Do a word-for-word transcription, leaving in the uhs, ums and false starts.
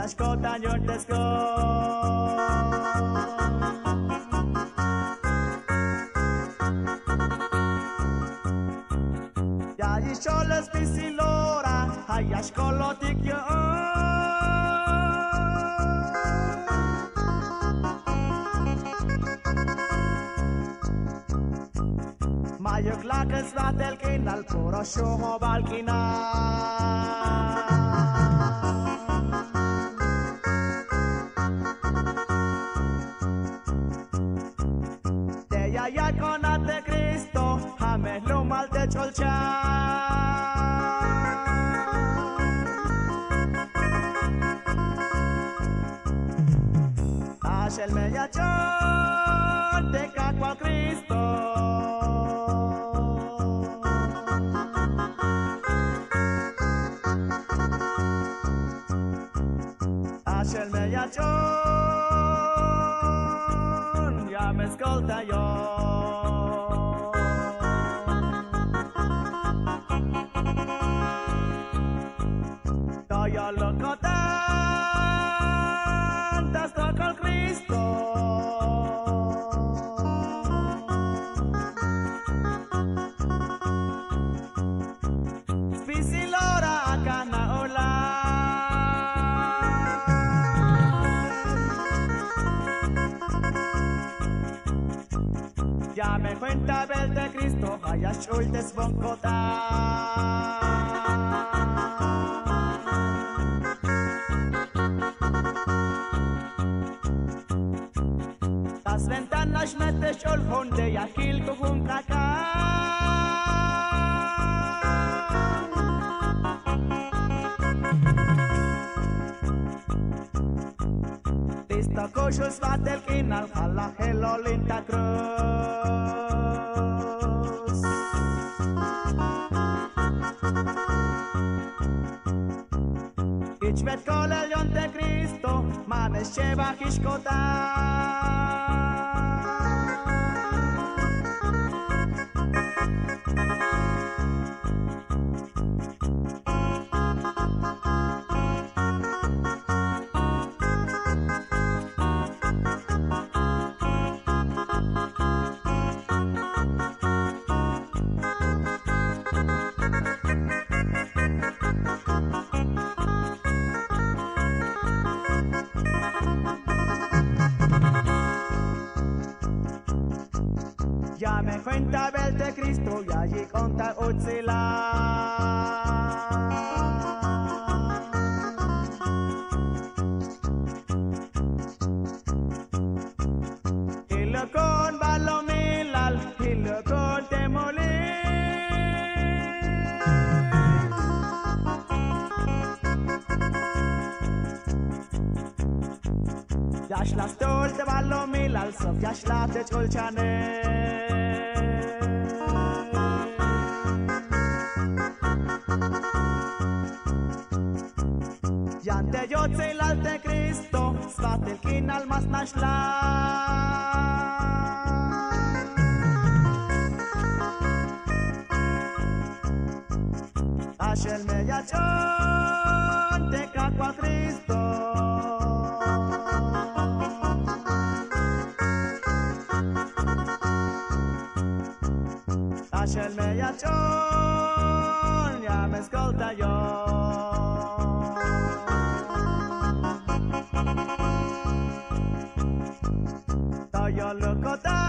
Xkotan yu'un te sk'op. Ya yich' xchol spisil ora, ja' ya xkolotik yu'un. Ma'yuk lak'el sbajtel k'inal, puro xujobal k'inal. Te ya yak'onat te Cristo, ja' me jlumal te ch'ulchan. Axel me ya ch'on te Kajwal Cristo. Axel me ya ch'on, ya me skoltayon. Toyol lokotan ta stojol Cristo. Spisil ora ak'a jna' olan. Ya me cuentabel te Cristo, ja' ya xch'ul te sbon ko'tan. Ta sventana xmetes xch'ul jun te ya jil jujun k'ak'al. Listo kuxul sbajtel k'inal, ja' la jelolin ta cruz. Jich me tkolel yu'un te Cristo, ma me xchebajix ko'tan. Ya me cuentabel te Cristo, ya yik'on ta utsilal. Jilukon balumilal, jilukon te molil. Ya xlaj stojol te balumilal sok ya xlaj te ch'ulchanej. Yan te yotsilal te Cristo, sbajtel k'inal ma sna' xlaj. Axel me ya ch'on te Kajwal Cristo. Axel me ya ch'on, ya me skoltayon. Toyol lokotan